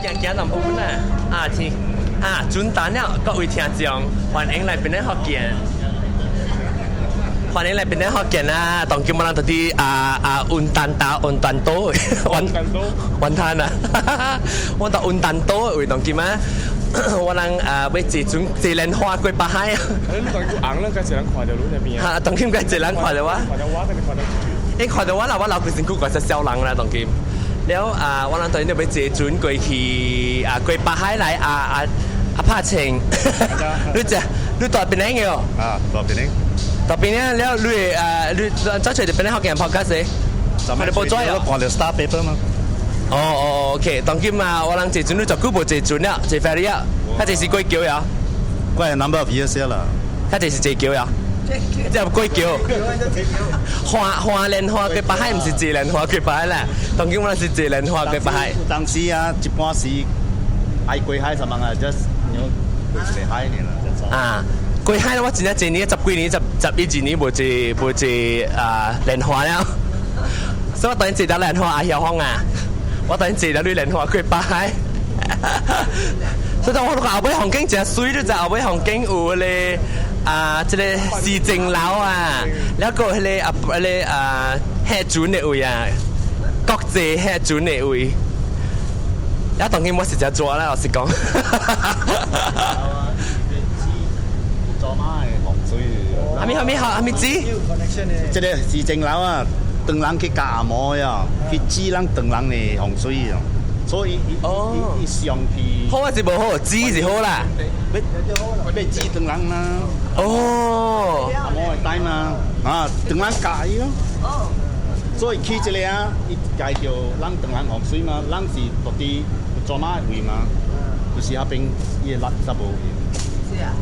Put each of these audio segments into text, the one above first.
行行淡薄本啊，啊聽啊，準單了，各位聽眾，歡迎來檳城福建，歡迎來檳城福建啊！當今我人佇佇啊啊雲丹島、雲丹島、雲雲灘啊，我到雲丹島的位當今啊，我人啊欲坐船坐蓮花過北海啊！你當久紅了，該一人看著你那邊。哈，當今該一人看著我。看著我，定是看著你看著我啦，我流規身軀，怪隻小人啦，當今。了啊，我人當然欲坐船過去啊，過北海來啊啊啊拍清。你這你蹛檳城的哦？啊，蹛檳城。蹛檳城了，你啊，你早出就檳城福建 podcast 的？你報紙哦？看著 Star Paper 嘛。哦哦，OK，當今啊，我人坐船你足久無坐船了，坐 ferry 啊，較濟是過橋呀。 Quite a number of years 啦。較濟是坐橋呀。這過橋。花花蓮花過北海，毋是坐蓮花過北海啦。當今我人是坐蓮花過北海。當時啊，一般是愛過海什麼啊，just 你過一个海爾啦。啊，過海我真正這年十幾年、十十一二年無坐無坐啊蓮花了，所以我當然坐到蓮花阿曉峰啊，我當然坐到你蓮花過北海。所以我後尾風景真媠，你知後尾風景有彼个啊，這个市政樓啊，了閣有彼个啊，彼个啊，彼船的位啊，國際彼船的位。了當今我是真熱啦，老實講。做馬的風水。啥物啥物啥物字？這个市政樓啊，唐人去教阿摩呀，去指咱唐人的風水啊。所以伊伊伊上去。好還是無好？指是好啦。欲欲指唐人嘛。哦。阿摩會帶嘛，啊，唐人教伊咯。哦。所以起這个啊，伊介紹咱唐人風水嘛，咱是獨佇做馬的位嘛，就是彼邊伊的垃圾無去。是啊。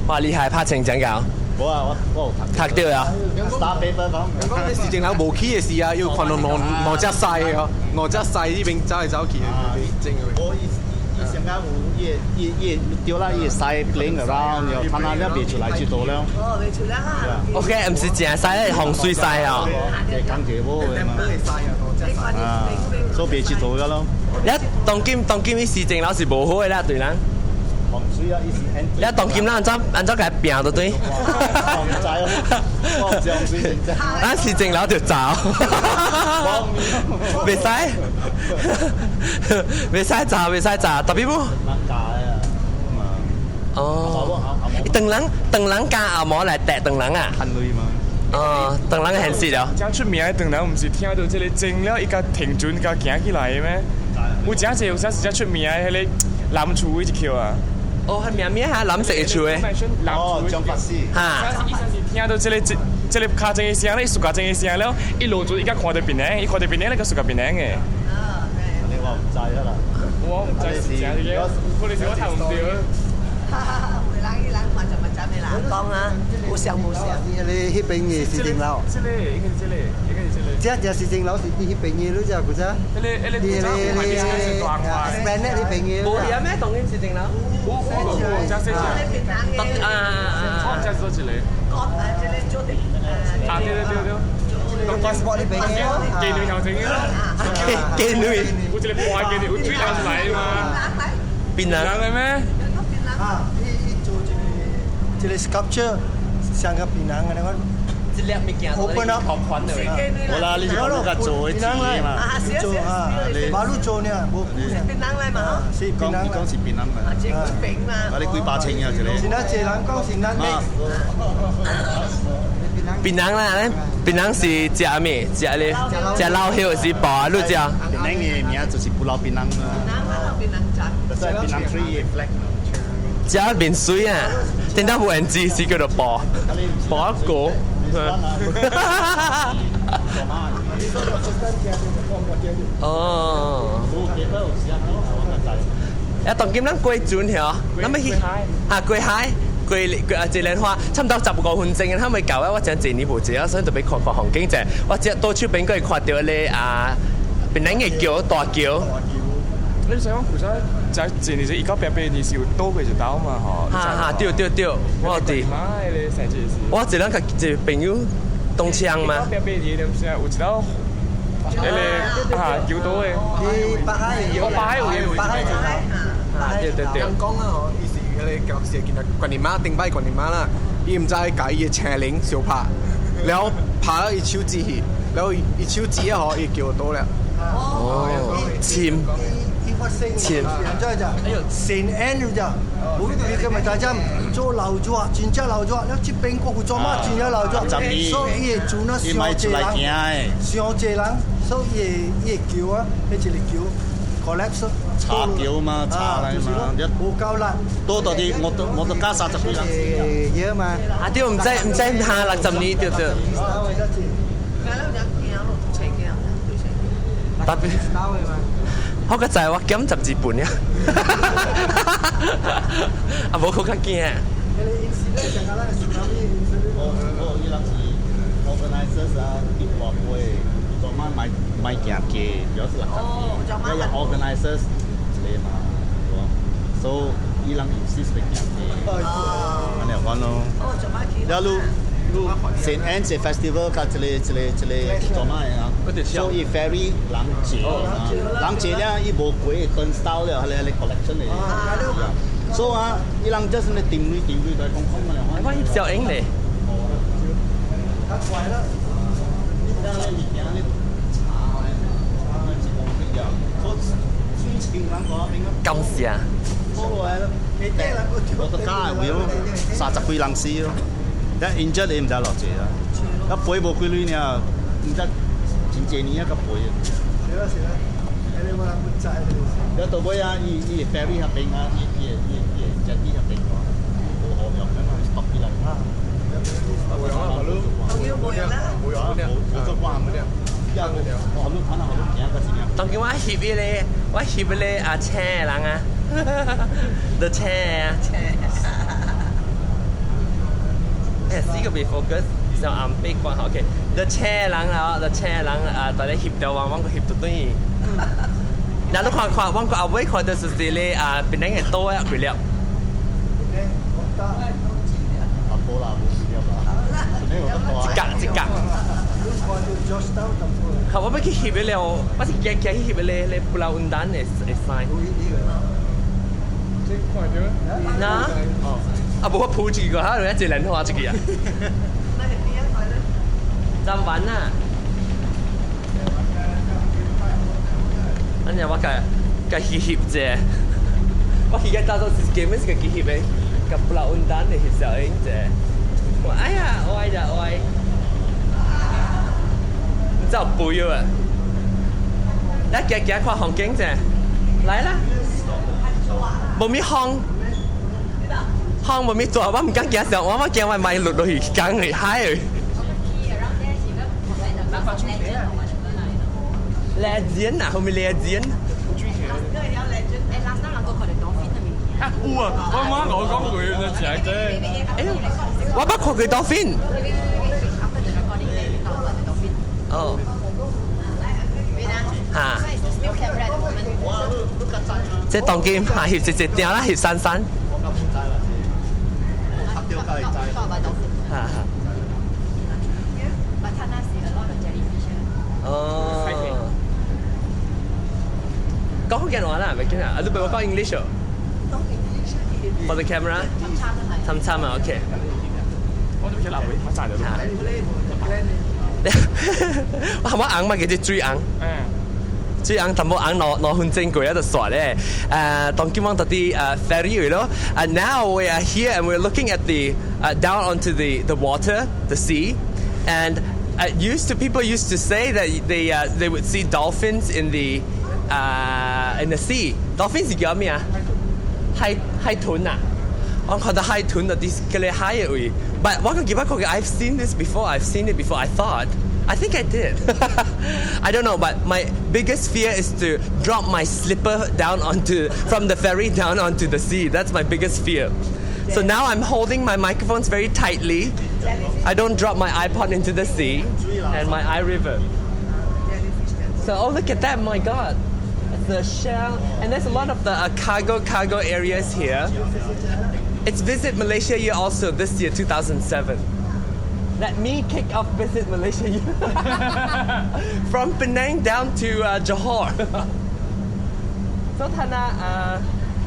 哇，厲害，拍成講教。無啊，我我有讀讀到啊。 Star Paper 講。講你市政樓無起的時啊，要看到兩兩隻獅的哦，兩隻獅呢邊走來走去的，正的。無伊伊上較有伊伊伊對啦，伊獅 playing around，然後他那了袂出來就多了。哦，袂出來啊。 OK，毋是正獅，係風水獅哦。一個講一個無的嘛。啊，所以袂出多了咯。你當今當今伊市政樓是無好的啦，對人。風水啊，伊是你當今咱按怎按怎共伊拚就對。我毋知哦，我毋知風水真正。咱市政樓就走。袂使，袂使走，袂使走，特別無。哦。唐人唐人教阿摩來綴唐人啊。趁鐳嘛。哦，唐人現實了。真出名的唐人，毋是聽著這个鐘了，伊共停船共行起來的咩？有真濟有啥是真出名的，彼个藍樹一曲啊。哦，彼名名哈，藍色的樹的。哦，張法師。哈。伊是聽著這个這這个敲鐘的聲咧，伊豎鐘的聲了，伊落船伊才看著檳城，伊看著檳城咧，閣豎檳城的。啊，對。我毋知啊啦。我毋知是真的，可能是我聽毋著。哈哈，有人伊人看就嘛知的啦，講啊，有像無像？你彼邊的市政樓。這个應該是這个，應該是這個。這隻市政樓是佇彼邊的，你知古早？彼个彼个古早有海邊是大塊。 Esplanade 彼邊的。無遐咩？當今市政樓。有有有，這細隻。啊啊啊！這做一個。講啊，這个做的。啊對對對對。 passport 彼邊的。雞卵頭前的。雞卵。有一个破雞卵，有水流出來的嘛？檳城的咩？啊，伊伊做一个一个 sculpture，像個檳城的那款。這粒物件 open up 拓寬的。無啦，你是講較做的字嘛？啊，是做啊，馬路做呢，無檳城來嘛？是講伊講是檳城嘛？啊，這幾平嘛？啊，你幾百千啊一个？是咱濟人講是咱的。檳城啦，檳城是食咩？食咧，食老葉是薄啊？你食？檳城的名就是 Pulau Pinang 嘛。檳城站。就是檳城 tree flag。食面水啊！點解無人知是叫做薄薄一個？哦。啊，當今咱過船嗬，咱欲去啊過海，過過啊坐蓮花，差毋多15分鐘，他們舊啊，我真濟年無坐啊，所以特別看看風景者。我只倒手邊閣會看著彼个啊，檳城的橋大橋。你想講古早在前年是1988年是有倒過一道嘛？吼。哈哈，對對對，我有佇。我一人共一個朋友同槍嘛。1988年點先有一道，彼个啊，橋島的。伊北海，哦，北海有北海就啊，對對對。人講啊，嗬，伊是彼个舊時見到觀音媽頂擺觀音媽啦，伊毋知共伊的青靈相拍，然後拍到伊手指去，然後伊手指啊嗬，伊橋倒了。哦，潛。伊發生潛。現在就，哎呦，善 N 就，你個咪大針做流咗，真正流咗，了這邊國有做乜真正流咗，所以伊會做那傷濟人，傷濟人，所以伊會橋啊，彼一个橋 collapse。查橋嘛，查來嘛，無夠力。多到啲，我都加30幾人。嘢嘛。啊對，毋知毋知下60年對對。特別，我個仔我減12磅呀，啊無好較驚。我伊人是 organizers 啊，啲大杯，做乜買買行街，主要是60年，一 organizers 一個嘛，所以伊人 insist 欲行街，按呢款咯。了你你 Saint Anne's Festival 佮這個這個這個做乜的啊？所以 ferry 人濟嘛，人濟了伊無過 turnstile 了，彼個彼個 collection 的。所以啊，伊人就是咧定位定位來講講嘛。我翕小影咧。較快啦。你睇咧物件咧查咧，一公里啊，所以水清人講邊個？感謝。好落來咯，我都加會咯，30幾人死咯。一 injured 你毋知偌濟啦，一賠無幾鐳爾，毋知真濟年啊，佮賠。是啦是啦，你無人不知。了到尾啊，伊伊 ferry 彼邊啊，伊伊伊伊 jetty 彼邊無好用，咁啊 stop 起來。無用啊，無用啦，無用啊，無做掛咁樣。我們看到好多行個是點？當今我翕彼個，我翕彼个啊車的人啊，the 車啊。哎，四個未 focus，就暗背光 OK。the 車人啊，the 車人啊，大家翕到我，我個翕到對。嗱，你看看，我個後尾看到是這個啊，檳城的島啊，幾粒。啊，無啦，無幾粒啦。一格一格。好，我欲去翕了，我是行行去翕咧咧 Pulau Undan 的的 sign。嗱，啊無我抱住個，哈，一隻蓮花一個啊。站穩啊！按呢我共共翕翕者，我而家打到是基本是共翕的，共 Pulau Undan 的翕相影者。我哎呀，我愛就愛。你知有背啊？來行行看風景者，來啦！無咪風，風無咪大，我毋敢行上，我我驚我咪落落去江去海去。Legend 啊，後面 legend。啊有啊，我媽我講過就食啫。哎，我捌看過 dolphin。哦。哈。這當今嘛翕一隻定啦，翕珊珊。哈哈。哦。講福建話啦，袂緊啊，啊你袂我講 English 哦。For the camera。參參啊，OK。我都唔記得我賺咗。我係我紅嘛，叫做水紅。水紅淡薄紅2分鐘過啊就煞咧。當今我到佇ferry 位咯。Now we are here and we're looking at the down onto the water, the sea, and used to people used to say that they would see dolphins in the sea. Dolphins 是叫咩啊？海海豚啊！我看到海豚佇這个海的位，but 我記得看 I've seen this before. I've seen it before. I thought. I think I did. I don't know, but my biggest fear is to drop my slipper down onto from the ferry down onto the sea. That's my biggest fear. So now I'm holding my microphones very tightly. I don't drop my iPod into the sea and my iRiver. So oh, look at that! My God, it's the shell, and there's a lot of the cargo areas here. It's Visit Malaysia Year also this year, 2007. Let me kick off Visit Malaysia from Penang down to Johor. So 睇下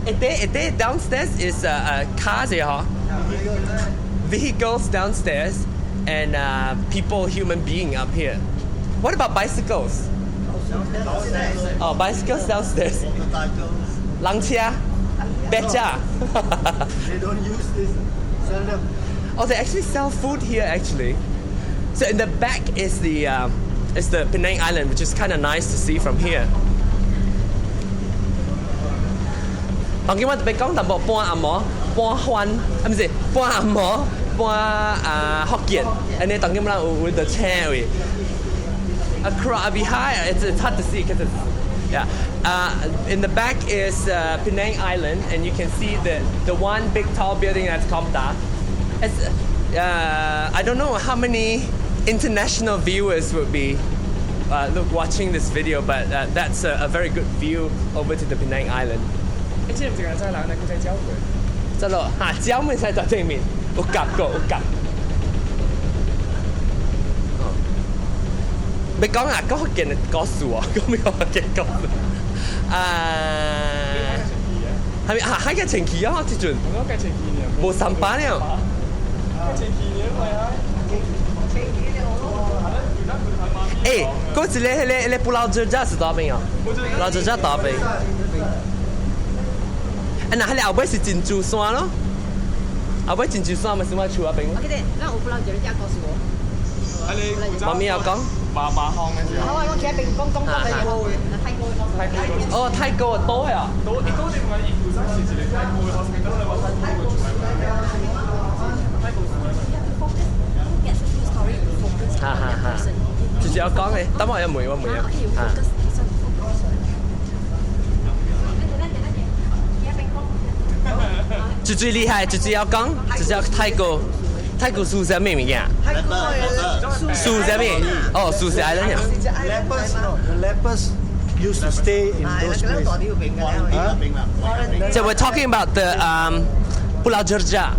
一啲 downstairs is cars 嗬，vehicles downstairs and people, human being up here. What about bicycles? Oh, bicycles downstairs. 人車，白車。 They don't use this. Seldom. Oh, they actually sell food here, actually. So in the back is the Penang Island, which is kind of nice to see from here. 當今我特別講淡薄半紅毛，半番，啊毋是半紅毛，半啊福建，按呢當今咱有有得請位。Across behind, it's hard to see because it's, yeah. In the back is Penang Island, and you can see the one big tall building that's Komtar. I don't know how many international viewers would be look watching this video, but that's a very good view over to the Penang Island. 你知唔知間真係冷？佢仔教佢。真咯，嚇蕉咪使在正面，有夾過有夾。哦，你講啊，講福建的故事哦，講咩福建故事？啊，係咪啊？海個清氣啊，這陣我計清氣呢。無三班了。計清氣呢，咪係。欸，嗰一個彼個彼個 Pulau Jerjah 是佗邊哦？Pulau Jerjah 佗邊？啊，那彼個後尾是珍珠山咯，後尾珍珠山咪是我厝嗰邊。我記得，咱有 Pulau Jerjah 故事無？媽咪有講。馬馬康嘅時候。好啊，我企喺邊講講講嘅泰國泰國。哦，泰國多呀。多，伊多點解伊古早是一個泰國的 hospital 咧？我泰國出來。泰國出來。哈哈哈！就是要講嘅，等我一問我問啊。啊。最最厲害，最最要講，就是要泰國，泰國輸啥物物件？輸啥物？哦，輸啥物？ Lepers, no, the lepers used to stay in those places. So we're talking about the Pulau Jerjah,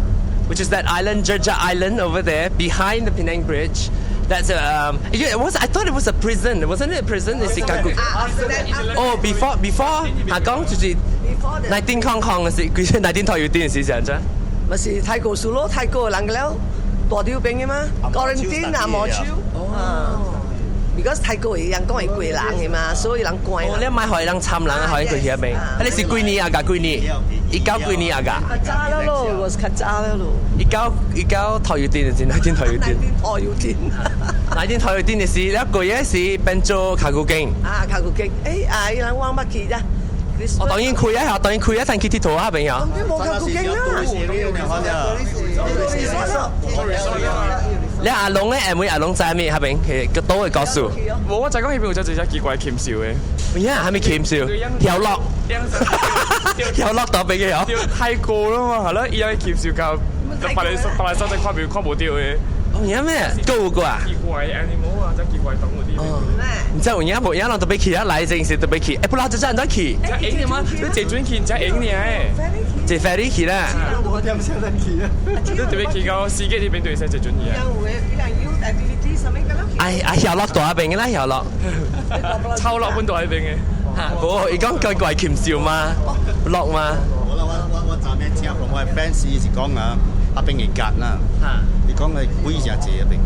which is that island, Jerjah Island over there behind the Penang Bridge. That's a it was I thought it was a prison. Wasn't it a prison? Is it Oh, before 下講就是19空空嘅時，佢19台要電視上啫。咪是泰國數咯，泰國人嘅了，大條兵嘅嘛，quarantine 啊，無手。哦。Because 泰國人講係貴人嘅嘛，所以人關。哦，你買予人參人予伊過去遐邊。啊，你是幾年啊？㗎幾年？一九幾年啊？㗎？較早了咯，我是較早了咯。一九台要電是19台要電。台要電。 19台要電的是，一個月是變做卡古經。啊，卡古經，欸，啊，伊人往捌去啫。我當然開啊，當然開啊，但去佚佗啊，朋友。你無卡古經啦。你阿龍咧，會阿龍知咩？下邊其實個島嘅故事。無，我就講彼邊有隻隻奇怪禽獸的。有影？啥物禽獸？跳落。跳落倒邊嘅哦。泰國啦嘛，係咯，伊有禽獸到百里百里山只看袂看無著的。哦，有影咩？閣有過啊？奇怪 animal 啊，隻奇怪動物啲。毋知有影無影？人特別去啊，來陣時特別去。欸，不啦，這陣怎去？遮用的嗎？你坐船去，遮用爾。坐 ferry 去啦。我點先得去啊？你特別去到司機這邊就會使坐船去啊。哎啊，曉落大邊啦，曉落。超落本大邊的。嚇，無，伊講怪怪禽獸嘛，落嘛。我啦，我我我昨暝聽我的 fans 是講啊，彼邊的格啦，伊講係鬼誠濟彼邊。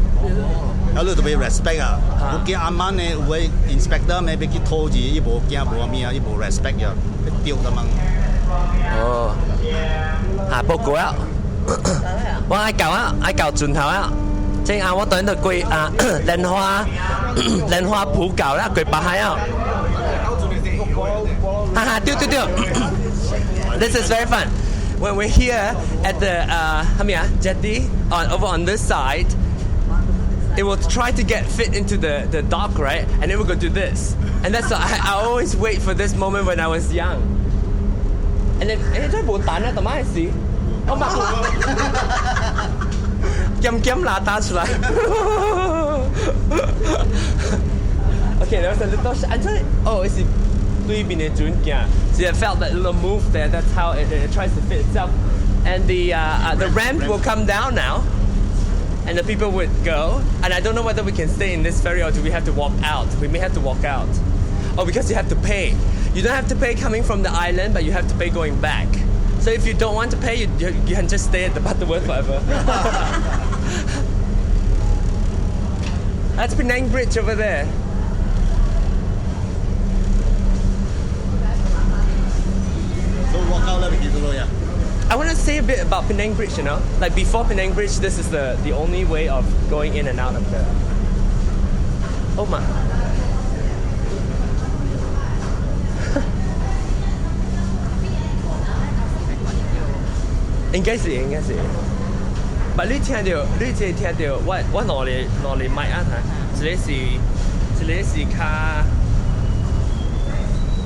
啊，你特別 respect 啊！我驚暗晚呢，有個 inspector 咩欲去討字，伊無驚無物啊，伊無 respect 呀，去丟他們。哦，嚇報告啊！我愛到啊，愛到盡頭啊！正啊，我等到過啊，蓮花蓮花浦橋啦，過北海啊！哈哈，對對對，This is very fun. When we're here at the 啥物啊 jetty on over on this side, it will try to get fit into the dock, right? And it will go do this. And that's I always wait for this moment when I was young. And then 欸，這無彈啊，怎麼回事？我嘛，鹹鹹拉打出來。Okay, there was a little. I just, oh, it's 對面的船行。So I felt that little move there. That's how it tries to fit itself. And the ramp will come down now. And the people would go. And I don't know whether we can stay in this ferry or do we have to walk out. We may have to walk out. Oh, because you have to pay. You don't have to pay coming from the island, but you have to pay going back. So if you don't want to pay, you can just stay at the Butterworth forever. That's Penang Bridge over there. So walk out 咧，咪見到咯呀。 I want to say a bit about Penang Bridge. Like before Penang Bridge, this is the only way of going in and out of the. Oh my. 應該是應該是。但你聽到，你這聽到，我攞嚟攞嚟麥啊！這個是這個是較，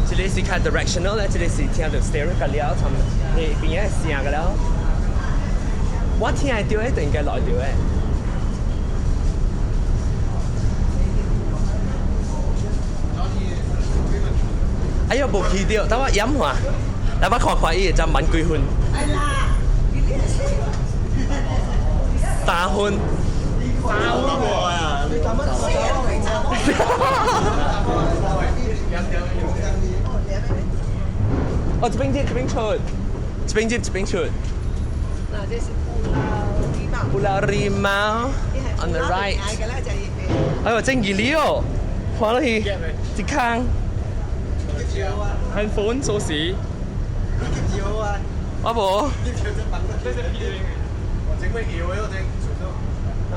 這個是較 directional 咧，這個是聽到 stereo 個了，從你邊個聲個了。我聽會到的，就應該來到的。哎呦，無去到，等我飲下，等我看看伊會佔滿幾分。3分。3分啊！哦，這邊接，這邊出，這邊接，這邊出。嗱，這是 Pulau Pulau Rimau on the right。哎呦，真吉利哦！看落去，一空。 Handphone 鎖匙。我無。我整咩搖嘅我整。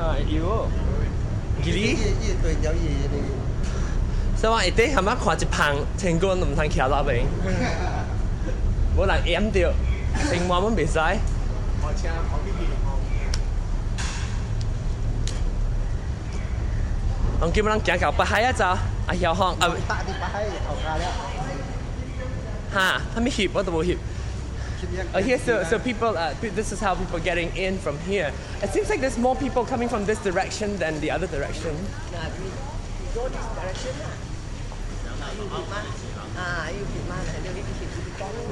啊，搖。吉利。所以我一底係咪看一棚，成個都唔通徛那邊，無人掩著，成晚攏袂使。我請跑飛機。我叫人行到北海啊，走，啊曉風啊。搭啲北海頭家了。哈，他們翕我都無翕。Here, so people, this is how people are getting in from here. It seems like there's more people coming from this direction than the other direction. 嗱，we go this direction 啦。要翕嗎？啊，要翕嗎？係你呢啲翕呢啲光。嗯。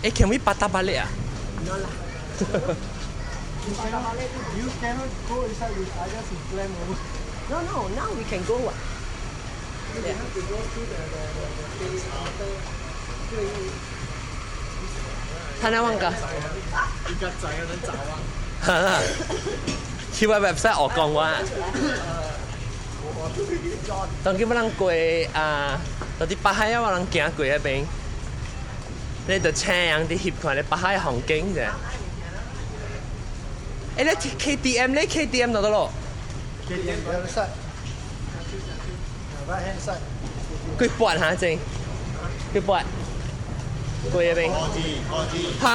誒，can we patah balik 啊？ No 啦。 You cannot go inside with others in clam over. No, now we can go 啊。 You have to go through the after. 睇下揾㗎。而家仔嗰陣走啊！哈！去我 website 學講話。當今人過啊，到啲北海啊，我人行過嗰邊，你就請人啲翕看你北海風景啫。誒，你 KTM 咧？KTM 到得咯？ KTM the other side. Right hand side. 幾撥下正？幾撥？過嗰邊？ 40 40。嚇？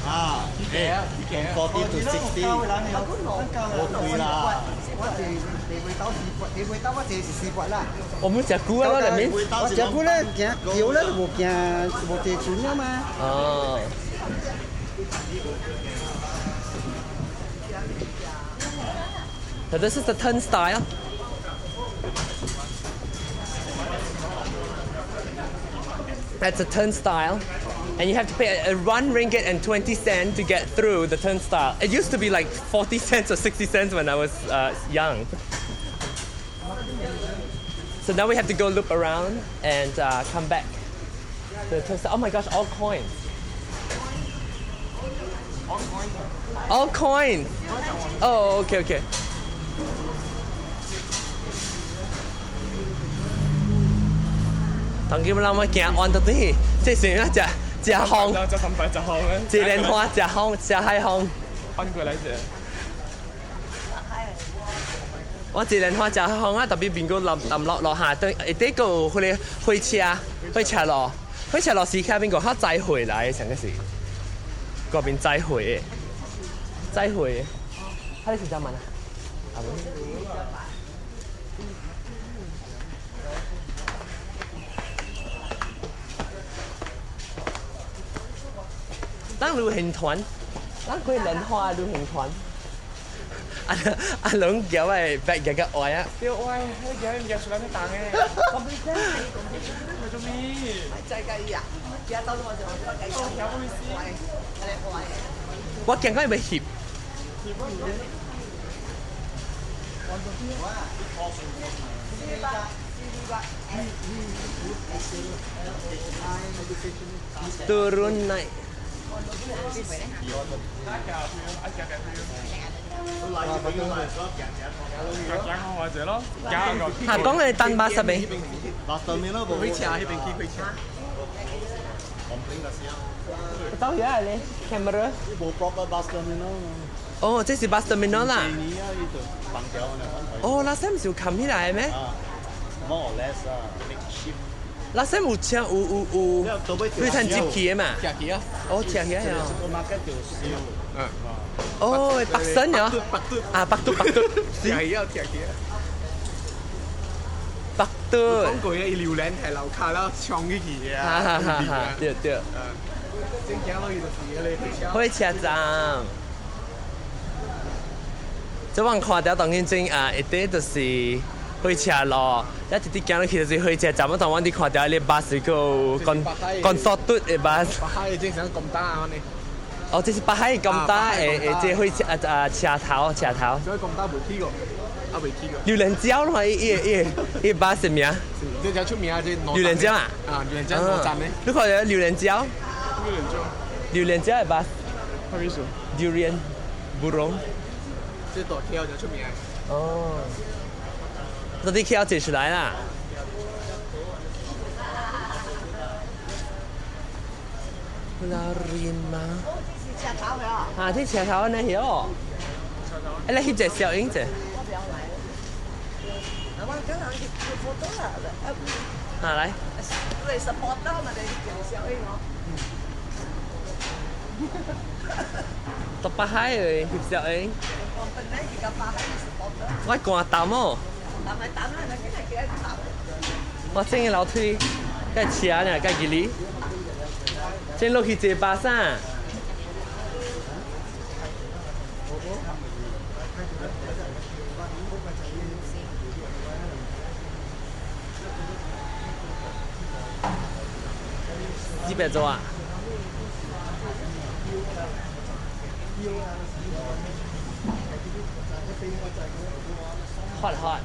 啊，誒，40 to 60，好貴啦。我坐地尾兜4撥，地尾兜我坐是4撥啦。我們食久啊，咯，裡面。我食久咧，行橋咧無行無坐船啊嘛。哦。So this is the turnstile. That's a turnstile. And you have to pay a 1 ringgit and 20 cents to get through the turnstile. It used to be like 40 cents or 60 cents when I was young. So now we have to go loop around and come back to the turnstile. Oh my gosh, all coins. All coins. Oh, okay. 當今人我行彎到底，這是啊，食食風，食三百食風咧，一蓮花食風，食海風。翻過來者。我一蓮花食海風啊，特別邊個冧冧落落下，等下底個有彼個火車，火車路，火車路時卡邊個較載貨來的，上個是嗰邊載貨的，載貨的。他是怎問啊？啊咱旅行團，咱開蓮花旅行團。啊啊，攏叫我白日個愛啊！對，喂，你今日唔記出來你當嘅。做咩？再計啊！而家到咗我就我計數。有冇意思？嚟嚟。我驚講伊欲翕。Turun naik. 行好者咯，行個。嚇，講你等巴士未？巴士面咯，火車彼邊去火車。走遐咧，camera。無 proper bus terminal。哦，這是 bus terminal 啦。哦，last time 是有冚起來的咩？More or less 啊，makeshift。 last time 有車有有有，你趁接起的嘛？車起啊！哦，車起啊！ Supermarket 就燒。嗯。哦，白身呀！啊，白嘟白嘟。係啊，車起啊！白嘟。講句啊，伊榴蓮係樓卡啦，衝起去啊！哈哈哈！對對。正行落去就是彼个火車。火車站。這阮看著當今真啊，一塊就是火車路，一直直行落去就是火車站。我當阮佇看著彼个巴士閣有趕趕速度的巴士。北海的正常咁大啊！呢。哦，這是北海咁大的的這火車啊啊車頭車頭。所以咁大未去過，啊未去過。榴蓮蕉咯，伊伊伊伊巴士名。這隻出名啊！這榴蓮蕉啊？啊，榴蓮蕉羅站呢？你看著榴蓮蕉？榴蓮蕉。榴蓮蕉的巴士。啥意思？Durian burung。這大橋就出名。哦。到底橋坐出來啦？Pulau Rimau。車頭啊！啊，這車頭按呢翕哦。哎，來翕一個小影者。我不要來。啊，我剛剛去 photo 啦。啊，來。你 support 嘛？你做小影哦。到北海去翕小影。我本來是個北海 support。我寒膽哦。膽咪膽啦，那今日幾多膽？我整個樓梯，佮車呢，佮距離。先落去坐巴士。幾百桌啊？Hot hot。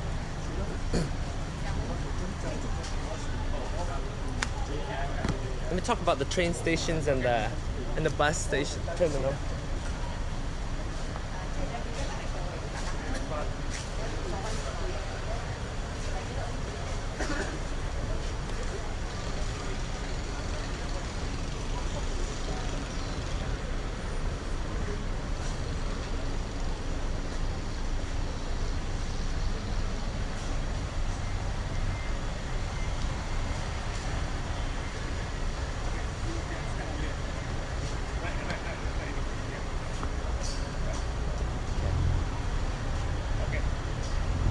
Let me talk about the train stations and the bus station terminal.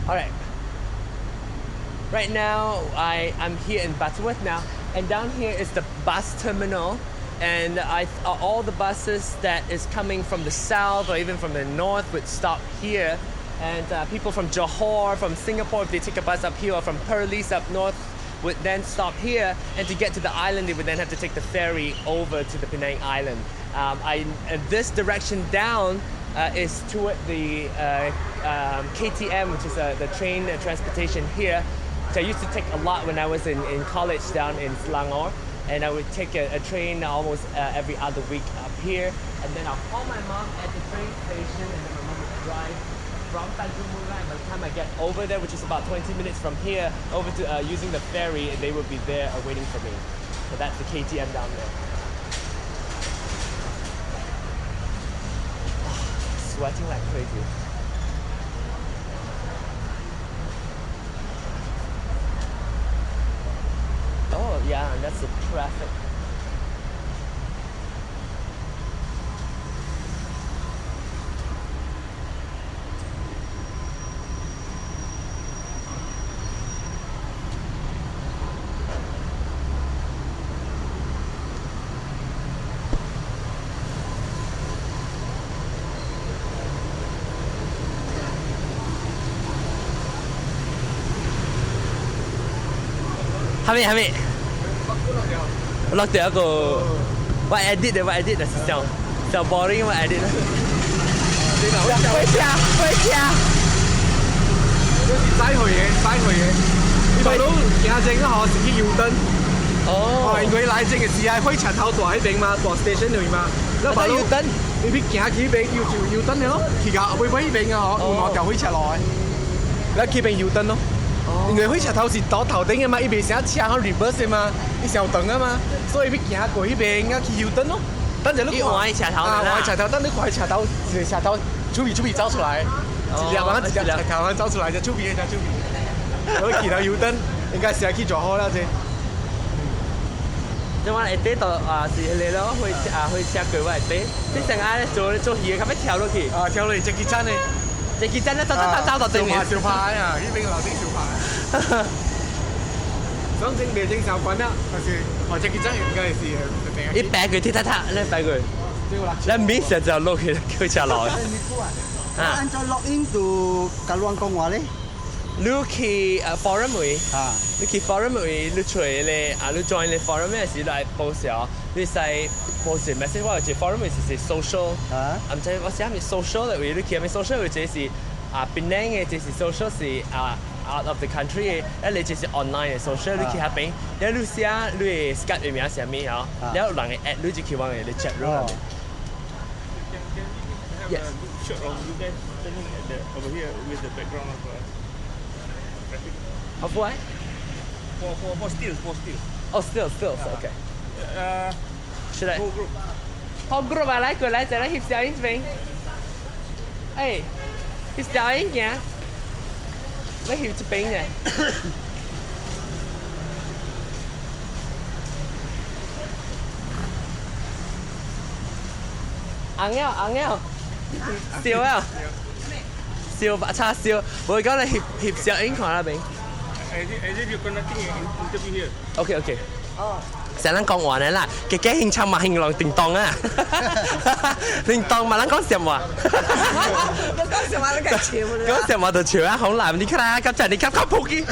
All right. Right now, I'm here in Butterworth now, and down here is the bus terminal, and all the buses that is coming from the south or even from the north would stop here, and people from Johor, from Singapore, if they take a bus up here, or from Perlis up north, would then stop here, and to get to the island, they would then have to take the ferry over to the Penang Island. This direction down is toward the KTM, which is the train transportation here, which I used to take a lot when I was in college down in Selangor. And I would take a train almost every other week up here. And then I'll call my mom at the train station, and then my mom would drive from Tanjung Bunga. And by the time I get over there, which is about 20 minutes from here, over to using the ferry, and they would be there waiting for me. So that's the KTM down there. Sweating like crazy. Oh yeah, and that's the traffic. 係咪係咪？落掉一個，我 edit 的，我 edit 的是這樣，就 boring 嘛 edit 啦。回家，回家。這是載去嘅，載去嘅。你大佬行正啊，嗬，是去油燈。哦。因為來正嘅時係火車頭大迄邊嘛，大 station 裡嘛。你大佬油燈，你去行去迄邊，又就油燈嘅咯。去到尾尾迄邊啊，嗬，有兩條火車路嘅。你去邊油燈咯。因為火車頭是倒頭頂嘅嘛，伊袂成車好 reverse 嘅嘛，伊上長啊嘛，所以欲行過彼邊啊去油燈咯。等陣你換車頭啊，換車頭，等你換車頭，一個車頭出邊出邊走出來，一粒啊一粒車頭走出來，就出邊就出邊。我去到油燈，應該是去就好啦，這。這我會底到啊是彼个咯，火車啊火車過我會底，這成下做做戲的，較欲跳落去。啊，跳落去，這幾站呢？這幾站咧，走走走走到對面。小拍啊，彼邊樓頂小拍。想整袂整相關啦，但是哦，這幾站應該是。一擺過鐵塔塔，你擺過。你 miss 就落去叫車落。啊，按照錄音就甲亂講話咧。你去forum 位，你去 forum 位，你揣咧啊，你 join 咧 forum 嘅時來 post 哦，你使 post message 我有 forum 位是是 social，啊，毋知我寫咩 social 嘅位，你去咩 social 位，這是啊檳城嘅，這是 social 是啊 out of the country 嘅，啊你這是 online 嘅 social，你去遐邊，了你寫你嘅 Skype 嘅名是啥物哦，了有人會 add 你就去往嘅你 chat room 內面。Yes. Shot of you guys standing at the over here with the background of traffic. Of what? For stills, for stills. Oh, stills, stills. Okay. Should I? Whole group. Whole group 啊，來過來，再來翕相影這邊。哎，翕相影行，來翕這邊呢。紅了，紅了，笑啊！燒白叉燒，我講你翕翕相影看那邊。 As if you're conducting an interview here. OK OK。哦。成人講話呢啦，嘅嘅興趣嘛興浪叮當啊，叮當嘛，咱講什麼？講什麼你梗笑啦。講什麼就笑啊，好難，你看啊，今日你吸吸撲機。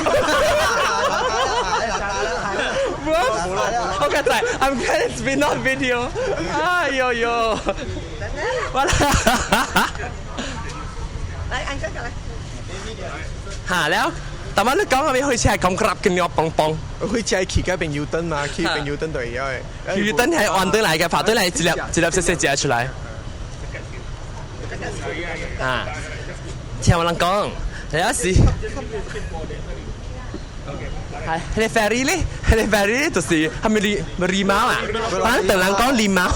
我剛才 I'm glad it's been on video。哎呦呦，完了。來，按這個來。嚇了，但係你講係咪開始係咁夾嘅尿蹦蹦？火車去嗰邊油燈嘛，去邊油燈就會曉的。油燈係按對來嘅，爬對來一粒一粒細細隻出來。啊，聽我人講，有時係彼个 ferry 咧，彼個 ferry 就是係咪狸狸貓啊？反正等人講狸貓，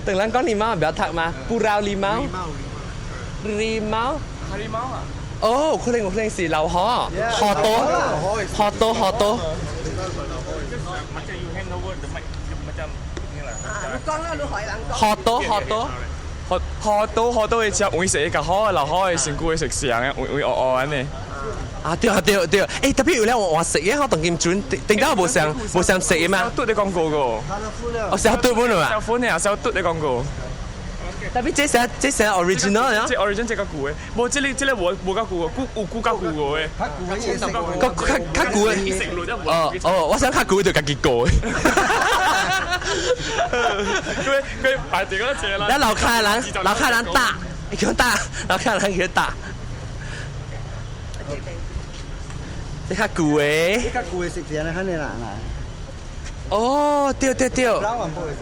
等人講狸貓唔要讀嘛，布拉狸貓，狸貓，狸貓啊！哦，可能可能是流河，河多，河多河多。 Macam you hand over the mic macam ni lah. 你講啦，你海人講。河多河多，河河多河多嘅食會食較好，流河嘅身軀會食上嘅，會會餓餓安尼。啊對啊對對，欸特別有咧我我食嘅，我當今準頂到無上無上食嘅嘛。小嘟的廣告個。哦，小嘟本啊。小款啊，小嘟的廣告。特別這是這是 original 啊。這 original 這較舊的，無這個這個無無較舊個，舊有舊較舊個的。較較較舊的。哦哦，我想較舊就家己過的。佢佢排隊嗰隻啦。你樓下人樓下人打，叫打，樓下人叫打。這較舊的。這較舊的食是按呢款的啦。哦，對對對，哈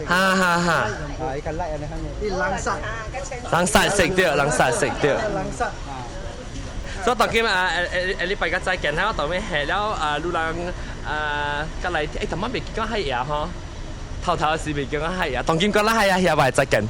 哈哈！啊，伊較辣按呢款的，伊人殺，人殺食對，人殺食對。人殺。所以當今啊，誒誒，禮拜個再見，我當面下了啊，路人啊，過來，欸，頭仔未見講海牙吼，頭頭是未見講海牙，當今講啦海牙，下擺再見。